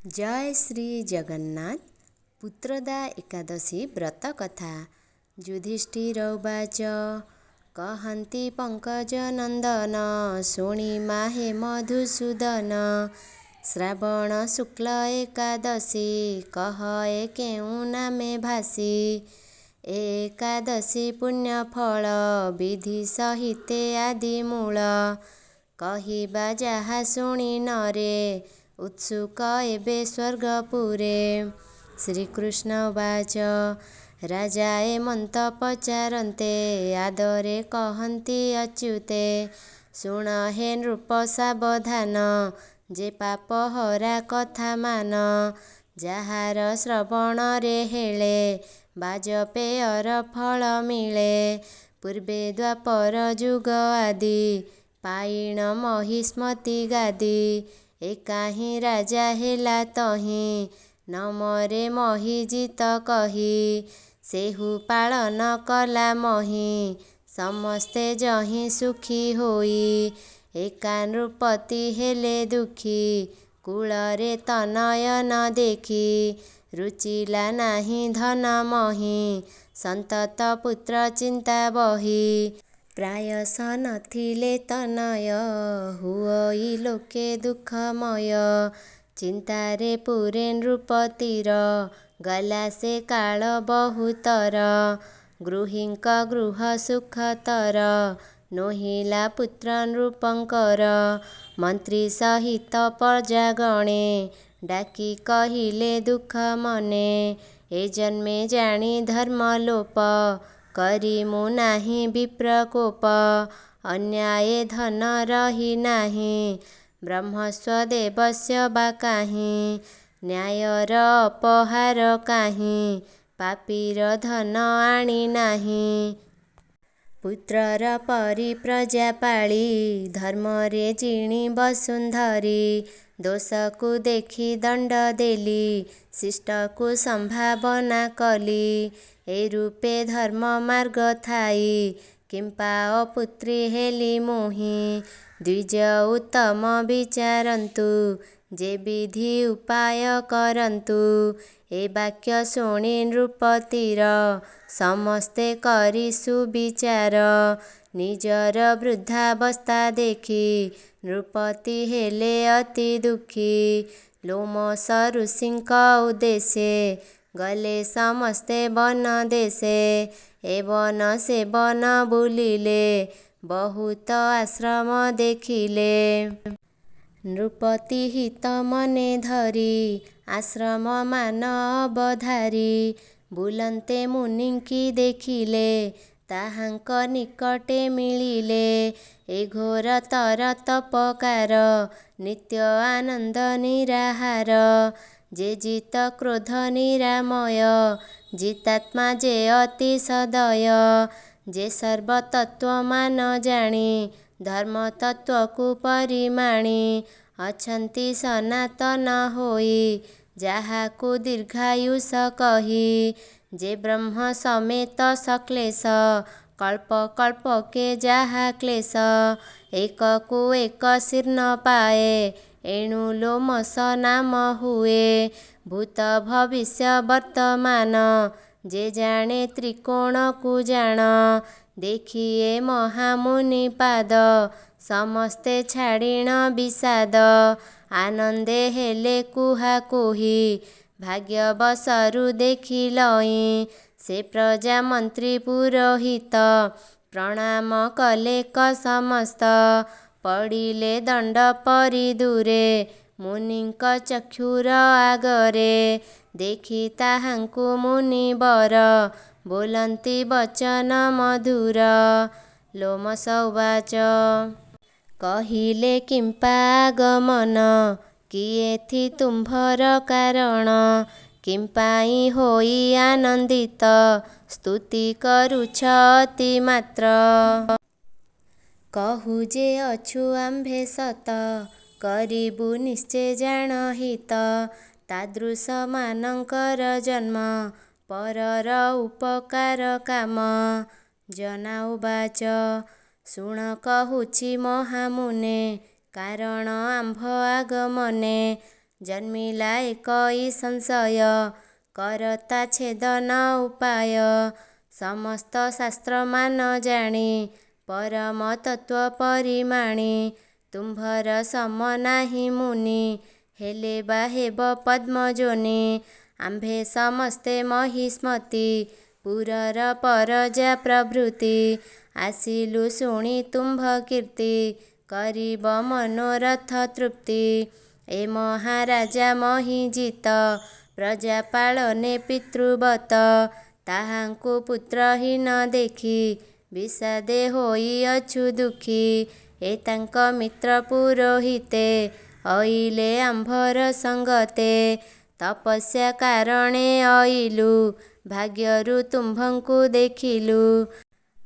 ଜୟ ଶ୍ରୀ ଜଗନ୍ନାଥ। ପୁତ୍ରଦା ଏକାଦଶୀ ବ୍ରତ କଥା। ଯୁଧିଷ୍ଠିର ଉବାଚ, କହନ୍ତି ପଙ୍କଜ ନନ୍ଦନ, ଶୁଣି ମାହେ ମଧୁସୂଦନ। ଶ୍ରାବଣ ଶୁକ୍ଲ ଏକାଦଶୀ କହ ଏ କେଉଁ ନାମେ ଭାସି। ଏ ଏକାଦଶୀ ପୁଣ୍ୟଫଳ ବିଧି ସହିତେ ଆଦିମୂଳ। କହିବା ଯାହା ଶୁଣି ନରେ ଉତ୍ସୁକ ଏବେ ସ୍ୱର୍ଗପୁରେ। ଶ୍ରୀକୃଷ୍ଣ ଉବାଚ, ରାଜା ଏମନ୍ତ ପଚାରନ୍ତେ ଆଦରେ କହନ୍ତି ଅଚ୍ୟୁତେ। ଶୁଣ ହେ ନୃପ ସାବଧାନ, ଯେ ପାପହରା କଥା ମାନ। ଯାହାର ଶ୍ରବଣରେ ହେଳେ ବାଜପେୟର ଫଳ ମିଳେ। ପୂର୍ବେ ଦ୍ୱାପର ଯୁଗ ଆଦି ପାଇଣ ମହିଷ୍ମତୀ ଗାଦି। ଏକାହିଁ ରାଜା ହେଲା ତହିଁ ନମରେ ମହୀଜିତ କହି। ସେହୁ ପାଳନ କଲା ମହୀ ସମସ୍ତେ ଯହିଁ ସୁଖୀ ହୋଇ। ଏକା ନୃପତି ହେଲେ ଦୁଃଖୀ କୁଳରେ ତନୟ ନ ଦେଖି। ରୁଚିଲା ନାହିଁ ଧନ ମହୀ ସନ୍ତତ ପୁତ୍ର ଚିନ୍ତା ବହି। ପ୍ରାୟଶ ନ ଥିଲେ ତନୟ ହୁଅଇ ଲୋକେ ଦୁଃଖମୟ। ଚିନ୍ତାରେ ପୂରେ ନୃପତିର ଗଲା ସେ କାଳ ବହୁତର। ଗୃହୀଙ୍କ ଗୃହ ସୁଖତର ନୋହିଲା ପୁତ୍ର ନୃପଙ୍କର। ମନ୍ତ୍ରୀ ସହିତ ପ୍ରଜାଗଣେ ଡାକି କହିଲେ ଦୁଃଖ ମନେ। ଏ ଜନ୍ମେ ଜାଣି ଧର୍ମଲୋପ କରିମୁ ନାହିଁ ବିପ୍ରକୋପ। ଅନ୍ୟାୟେ ଧନ ରହି ନାହିଁ ବ୍ରହ୍ମସ୍ୱ ଦେବସ୍ୟ ବା କାହିଁ। ନ୍ୟାୟର ଅପହାର କାହିଁ ପାପୀର ଧନ ଆଣି ନାହିଁ। ପୁତ୍ରର ପରି ପ୍ରଜା ପାଳି ଧର୍ମରେ ଜିଣି ବସୁନ୍ଧରୀ। ଦୋଷକୁ ଦେଖି ଦଣ୍ଡ ଦେଲି ଶିଷ୍ଟକୁ ସମ୍ଭାବନା କଲି। ଏ ରୂପେ ଧର୍ମମାର୍ଗ ଥାଇ କିମ୍ପା ଅପୁତ୍ରୀ ହେଲି ମୁହିଁ। ଦ୍ୱିଜ ଉତ୍ତମ ବିଚାରନ୍ତୁ ଯେ ବିଧି ଉପାୟ କରନ୍ତୁ। ଏ ବାକ୍ୟ ଶୁଣି ନୃପତିର ସମସ୍ତେ କରି ସୁବିଚାର। ନିଜର ବୃଦ୍ଧାବସ୍ଥା ଦେଖି ନୃପତି ହେଲେ ଅତି ଦୁଃଖୀ। ଲୋମଶ ଋଷିଙ୍କ ଉଦ୍ଦେଶେ ଗଲେ ସମସ୍ତେ ବନ ଦେଶେ। ଏ ବନ ସେ ବନ ବୁଲିଲେ ବହୁତ ଆଶ୍ରମ ଦେଖିଲେ। ନୃପତି ହିତ ମନେ ଧରି ଆଶ୍ରମମାନ ଅବଧାରି। ବୁଲନ୍ତେ ମୁନିଙ୍କି ଦେଖିଲେ ତାହାଙ୍କ ନିକଟେ ମିଳିଲେ। ଏ ଘୋରତର ତପକାର ନିତ୍ୟ ଆନନ୍ଦ ନିରାହାର। ଯେ ଜିତ କ୍ରୋଧ ନିରାମୟ ଜିତାତ୍ମା ଯେ ଅତି ସଦୟ। ଯେ ସର୍ବତତ୍ତ୍ୱମାନ ଜାଣି ଧର୍ମତତ୍ତ୍ୱକୁ ପରିମାଣି। ଅଛନ୍ତି ସନାତନ ହୋଇ ଯାହାକୁ ଦୀର୍ଘାୟୁଷ କହି। ଯେ ବ୍ରହ୍ମ ସମେତ ସକ୍ଳେଶ କଳ୍ପ କଳ୍ପକେ ଯାହା କ୍ଳେଶ। ଏକକୁ ଏକ ଶୀର୍ଣ୍ଣ ପାଏ ଏଣୁ ଲୋମଶ ନାମ ହୁଏ। ଭୂତ ଭବିଷ୍ୟ ବର୍ତ୍ତମାନ ଯେ ଜାଣେ ତ୍ରିକୋଣକୁ ଜାଣ। ଦେଖି ଏ ମହାମୁନି ପାଦ ସମସ୍ତେ ଛାଡ଼ିଣ ବିଷାଦ। ଆନନ୍ଦେ ହେଲେ କୁହାକୁହି ଭାଗ୍ୟବଶରୁ ଦେଖିଲଇଁ। ସେ ପ୍ରଜା ମନ୍ତ୍ରୀ ପୁରୋହିତ ପ୍ରଣାମ କଲେକ ସମସ୍ତ। ପଡ଼ିଲେ ଦଣ୍ଡ ପରି ଦୂରେ ମୁନିଙ୍କ ଚକ୍ଷୁର ଆଗରେ। ଦେଖି ତାହାଙ୍କୁ ମୁନିବର ବୋଲନ୍ତି ବଚନ ମଧୁର। ଲୋମଶ ଉବାଚ, କହିଲେ କିମ୍ପା ଆଗମନ କି ଏଥି ତୁମ୍ଭର କାରଣ। କିମ୍ପାଇଁ ହୋଇ ଆନନ୍ଦିତ ସ୍ତୁତି କରୁଛ ଅତିମାତ୍ର। କହୁ ଯେ ଅଛୁ ଆମ୍ଭେ ସତ କରିବୁ ନିଶ୍ଚେ ଜାଣ ହିତ। ତାଦୃଶମାନଙ୍କର ଜନ୍ମ ପରର ଉପକାର କାମ। ଜନା ଉବାଚ, ଶୁଣ କହୁଛି ମହାମୁନେ କାରଣ ଆମ୍ଭ ଆଗମନେ। ଜନ୍ମିଲା ଏକଇ ସଂଶୟ, କର ତା ଛେଦନ ଉପାୟ। ସମସ୍ତ ଶାସ୍ତ୍ରମାନ ଜାଣି, ପରମ ତତ୍ତ୍ୱ ପରିମାଣି, ତୁମ୍ଭର ସମ ନାହିଁ ମୁନି, ହେଲେ ବା ହେବ ପଦ୍ମଯୋନି। ଆମ୍ଭେ ସମସ୍ତେ ମହିଷ୍ମତୀ ପୁରର ପରଜା ପ୍ରଭୃତି, ଆସିଲୁ ଶୁଣି ତୁମ୍ଭ କୀର୍ତ୍ତି, କରିବ ମନୋରଥ ତୃପ୍ତି। ଏ ମହାରାଜା ମହୀଜିତ, ପ୍ରଜାପାଳନେ ପିତୃବତ, ତାହାଙ୍କୁ ପୁତ୍ରହୀନ ଦେଖି, ବିଷାଦେ ହୋଇଅଛୁ ଦୁଃଖୀ। ଏ ତାଙ୍କ ମିତ୍ର ପୁରୋହିତେ, ଅଇଲେ ଆମ୍ଭର ସଙ୍ଗତେ, ତପସ୍ୟା କାରଣେ ଅଇଲୁ, ଭାଗ୍ୟରୁ ତୁମ୍ଭଙ୍କୁ ଦେଖିଲୁ।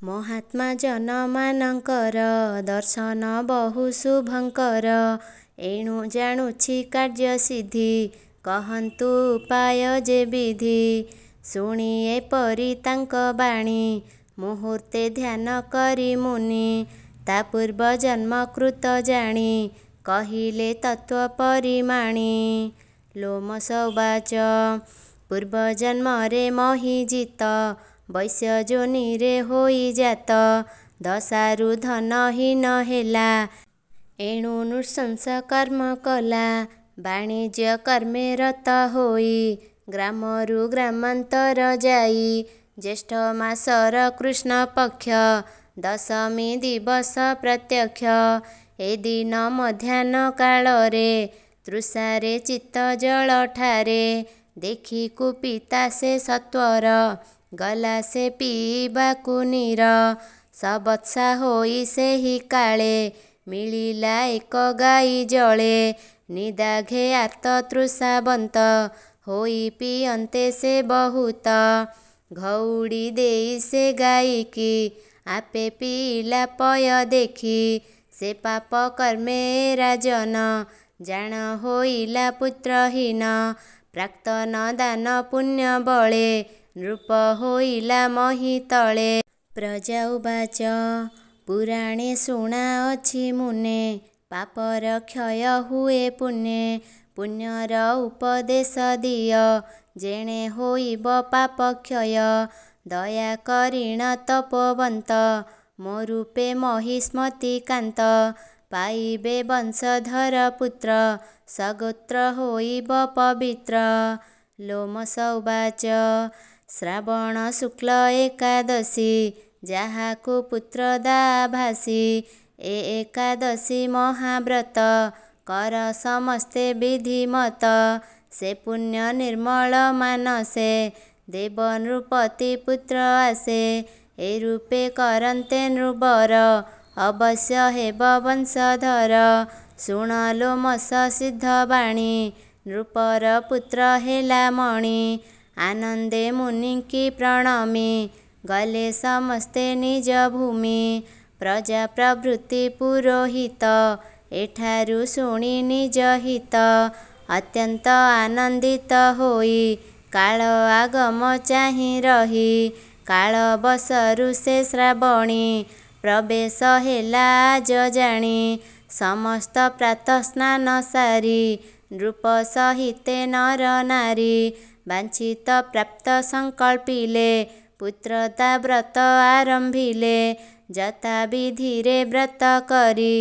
ମହାତ୍ମା ଜନମାନଙ୍କର, ଦର୍ଶନ ବହୁ ଶୁଭଙ୍କର, ଏଣୁ ଜାଣୁଛି କାର୍ଯ୍ୟସିଦ୍ଧି, କହନ୍ତୁ ଉପାୟ ଯେ ବିଧି। ଶୁଣି ଏପରି ତାଙ୍କ ବାଣୀ, ମୁହୂର୍ତ୍ତେ ଧ୍ୟାନ କରି ମୁନି, ତା ପୂର୍ବଜନ୍ମ କୃତ ଜାଣି, କହିଲେ ତତ୍ତ୍ୱ ପରିମାଣି। ଲୋମଶ ଉବାଚ। ପୂର୍ବଜନ୍ମରେ ମହୀଜିତ, ବୈଶ୍ୟଯୋନିରେ ହୋଇ ଜାତ, ଦଶାରୁ ଧନହୀନ ହେଲା, ଏଣୁ ନୃଶଂସ କର୍ମ କଲା। ବାଣିଜ୍ୟ କର୍ମେ ରତ ହୋଇ, ଗ୍ରାମରୁ ଗ୍ରାମାନ୍ତର ଯାଇ, ଜ୍ୟେଷ୍ଠମାସର କୃଷ୍ଣପକ୍ଷ, ଦଶମୀ ଦିବସ ପ୍ରତ୍ୟକ୍ଷ। ଏ ଦିନ ମଧ୍ୟାହ୍ନ କାଳରେ, ତୃଷାରେ ଚିତ୍ତ ଜଳଠାରେ, ଦେଖି କୁପିତା ସେ ସତ୍ୱର, ଗଲା ସେ ପିଇବାକୁ ନୀର। ସବତ୍ସା ହୋଇ ସେହି କାଳେ, ମିଳିଲା ଏକ ଗାଈ ଜଳେ, ନିଦାଘେ ଆର୍ତ୍ତ ତୃଷାବନ୍ତ, ହୋଇ ପିଅନ୍ତେ ସେ ବହୁତ। ଘଉଡ଼ି ଦେଇ ସେ ଗାଈକି, ଆପେ ପିଇଲା ପୟ ଦେଖି, ସେ ପାପ କର୍ମେ ଏ ରାଜନ, ଜାଣ ହୋଇଲା ପୁତ୍ରହୀନ। ପ୍ରାକ୍ତନ ଦାନ ପୁଣ୍ୟ ବଳେ, ନୃପ ହୋଇଲା ମହୀତଳେ। ପ୍ରଜା ଉବାଚ। ପୁରାଣେ ଶୁଣାଅଛି ମୁନେ, ପାପର କ୍ଷୟ ହୁଏ ପୁଣ୍ୟେ, ପୁଣ୍ୟର ଉପଦେଶ ଦିଅ, ଯେଣେ ହୋଇବ ପାପକ୍ଷୟ। ଦୟା କରିଣ ତପୋବନ୍ତ, ମୋ ରୂପେ ମହିଷ୍ମତୀକାନ୍ତ, ପାଇବେ ବଂଶଧର ପୁତ୍ର, ସଗୋତ୍ର ହୋଇବ ପବିତ୍ର। ଲୋମଶ ଉବାଚ। ଶ୍ରାବଣ ଶୁକ୍ଳ ଏକାଦଶୀ, ଯାହାକୁ ପୁତ୍ରଦା ଭାସି, ଏ ଏକାଦଶୀ ମହାବ୍ରତ, କର ସମସ୍ତେ ବିଧିମତ। ସେ ପୁଣ୍ୟ ନିର୍ମଳ ମାନସେ, ଦେବ ନୃପତି ପୁତ୍ର ଆସେ, ଏ ରୂପେ କରନ୍ତେ ନୃବର, ଅବଶ୍ୟ ହେବ ବଂଶଧର। ଶୁଣ ଲୋମଶ ସିଦ୍ଧ ବାଣୀ, ନୃପର ପୁତ୍ର ହେଲା ମଣି। ଆନନ୍ଦେ ମୁନିଙ୍କି ପ୍ରଣମି, ଗଲେ ସମସ୍ତେ ନିଜ ଭୂମି। ପ୍ରଜା ପ୍ରଭୃତି ପୁରୋହିତ, ଏଠାରୁ ଶୁଣି ନିଜ ହିତ, ଅତ୍ୟନ୍ତ ଆନନ୍ଦିତ ହୋଇ, କାଳ ଆଗମ ଚାହିଁ ରହି। କାଳ ବଶରୁ ସେ ଶ୍ରାବଣୀ, ପ୍ରବେଶ ହେଲା ଆଜ ଜାଣି, ସମସ୍ତ ପ୍ରାତଃସ୍ନାନ ସାରି, ନୃପ ସହିତେ ନର ନାରୀ, ବାଞ୍ଛିତ ପ୍ରାପ୍ତ ସଂକଳ୍ପିଲେ, ପୁତ୍ରଦା ବ୍ରତ ଆରମ୍ଭିଲେ। ଯଥା ବିଧିରେ ବ୍ରତ କରି,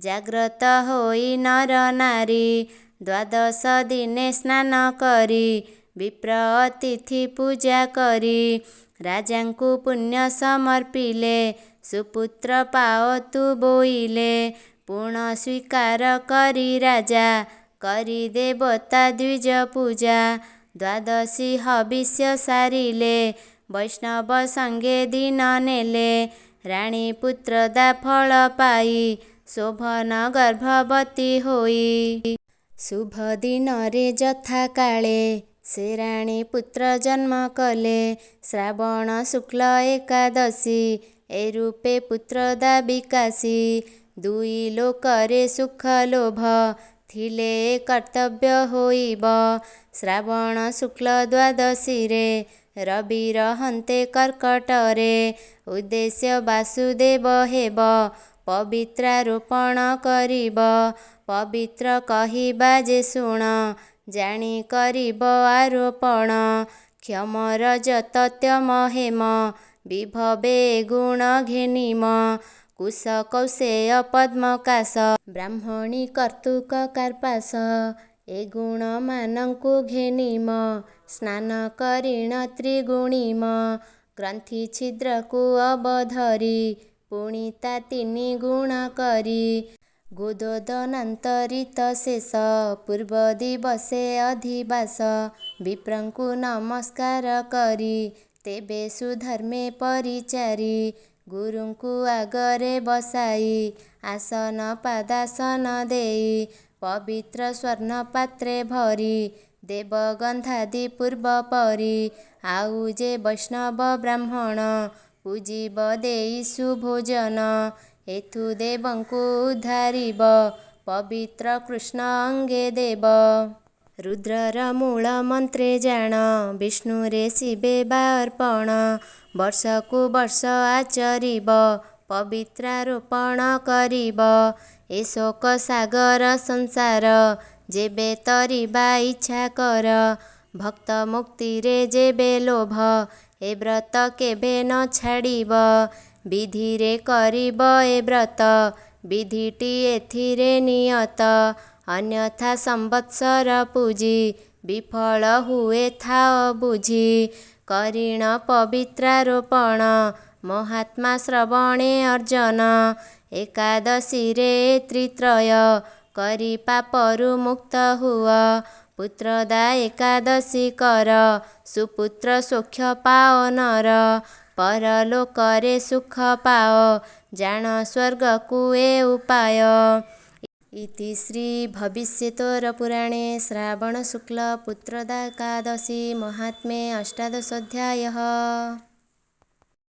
ଜାଗ୍ରତ ହୋଇ ନର ନାରୀ, ଦ୍ୱାଦଶ ଦିନେ ସ୍ନାନ କରି, ବିପ୍ର ଅତିଥି ପୂଜା କରି, ରାଜାଙ୍କୁ ପୁଣ୍ୟ ସମର୍ପିଲେ, ସୁପୁତ୍ର ପାଅତୁ ବୋଇଲେ। ପୁଣ ସ୍ୱୀକାର କରି ରାଜା, କରି ଦେବତା ଦ୍ୱିଜ ପୂଜା, ଦ୍ୱାଦଶୀ ହବିଷ୍ୟ ସାରିଲେ, ବୈଷ୍ଣବ ସଙ୍ଗେ ଦିନ ନେଲେ। ରାଣୀ ପୁତ୍ରଦା ଫଳ ପାଇ, ଶୋଭନ ଗର୍ଭବତୀ ହୋଇ। ଶୁଭ ଦିନରେ ଯଥାକାଳେ, ସେ ରାଣୀ ପୁତ୍ର ଜନ୍ମ କଲେ। ଶ୍ରାବଣ ଶୁକ୍ଳ ଏକାଦଶୀ, ଏ ରୂପେ ପୁତ୍ରଦା ବିକାଶୀ। ଦୁଇ ଲୋକରେ ସୁଖ ଲୋଭ, ଥିଲେ ଏ କର୍ତ୍ତବ୍ୟ ହୋଇବ। ଶ୍ରାବଣ ଶୁକ୍ଳ ଦ୍ୱାଦଶୀରେ, ରବି ରହନ୍ତେ କର୍କଟରେ, ଉଦ୍ଦେଶ୍ୟ ବାସୁଦେବ ହେବ, ପବିତ୍ରାରୋପଣ କରିବ। ପବିତ୍ର କହିବା ଯେ ଶୁଣ, ଜାଣି କରିବ ଆରୋପଣ। କ୍ଷମ ରଜତ ତ୍ୟମ ହେମ ବିଭବେ ଗୁଣ ଘେନିମ। କୁଶ କୌଶେୟ ପଦ୍ମକାଶ ବ୍ରାହ୍ମଣୀ କର୍ତ୍ତୃକ କାର୍ପାସ। ଏ ଗୁଣମାନଙ୍କୁ ଘେନିମ ସ୍ନାନ କରିଣ ତ୍ରିଗୁଣିମ। ଗ୍ରନ୍ଥି ଛିଦ୍ରକୁ ଅବଧରି ପୁଣି ତା ତିନି ଗୁଣ କରି। ଗୋଦୋଦନାନ୍ତରିତ ଶେଷ ପୂର୍ବ ଦିବସେ ଅଧିବାସ। ବିପ୍ରଙ୍କୁ ନମସ୍କାର କରି ତେବେ ସୁଧର୍ମେ ପରିଚାରି। ଗୁରୁଙ୍କୁ ଆଗରେ ବସାଇ ଆସନ ପାଦାସନ ଦେଇ। ପବିତ୍ର ସ୍ୱର୍ଣ୍ଣ ପାତ୍ରେ ଭରି ଦେବ ଗନ୍ଧାଦି ପୂର୍ବ ପରି। ଆଉ ଯେ ବୈଷ୍ଣବ ବ୍ରାହ୍ମଣ ପୂଜିବ ଦେଇ ସୁଭୋଜନ। ଏଥୁ ଦେବଙ୍କୁ ଉଦ୍ଧାରିବ ପବିତ୍ର କୃଷ୍ଣ ଅଙ୍ଗେ ଦେବ। ରୁଦ୍ରର ମୂଳ ମନ୍ତ୍ରେ ଜାଣ ବିଷ୍ଣୁରେ ଶିବେ ବା ଅର୍ପଣ। ବର୍ଷକୁ ବର୍ଷ ଆଚରିବ ପବିତ୍ରାରୋପଣ କରିବ। ଏ ଶୋକ ସାଗର ସଂସାର ଯେବେ ତରିବା ଇଚ୍ଛା କର। ଭକ୍ତ ମୁକ୍ତିରେ ଯେବେ ଲୋଭ ଏ ବ୍ରତ କେବେ ନ ଛାଡ଼ିବ। ବିଧିରେ କରିବ ଏ ବ୍ରତ ବିଧିଟି ଏଥିରେ ନିୟତ। ଅନ୍ୟଥା ସମ୍ବତ୍ସର ପୂଜି ବିଫଳ ହୁଏ ଥାଅ ବୁଝି। କରିଣ ପବିତ୍ରାରୋପଣ ମହାତ୍ମା ଶ୍ରବଣେ ଅର୍ଜନ। ଏକାଦଶୀରେ ତ୍ରିତ୍ରୟ କରି ପାପରୁ ମୁକ୍ତ ହୁଅ। ପୁତ୍ରଦା ଏକାଦଶୀ କର ସୁପୁତ୍ର ସୌଖ୍ୟ ପାଅ ନର। ପରଲୋକରେ ସୁଖ ପାଅ ଜାଣ ସ୍ୱର୍ଗକୁ ଏ ଉପାୟ। ଇତି ଶ୍ରୀ ଭବିଷ୍ୟୋତ୍ତର ପୁରାଣେ ଶ୍ରାବଣ ଶୁକ୍ଲ ପୁତ୍ରଦା ଏକାଦଶୀ ମାହାତ୍ମ୍ୟେ ଅଷ୍ଟାଦଶୋऽଧ୍ୟାୟଃ।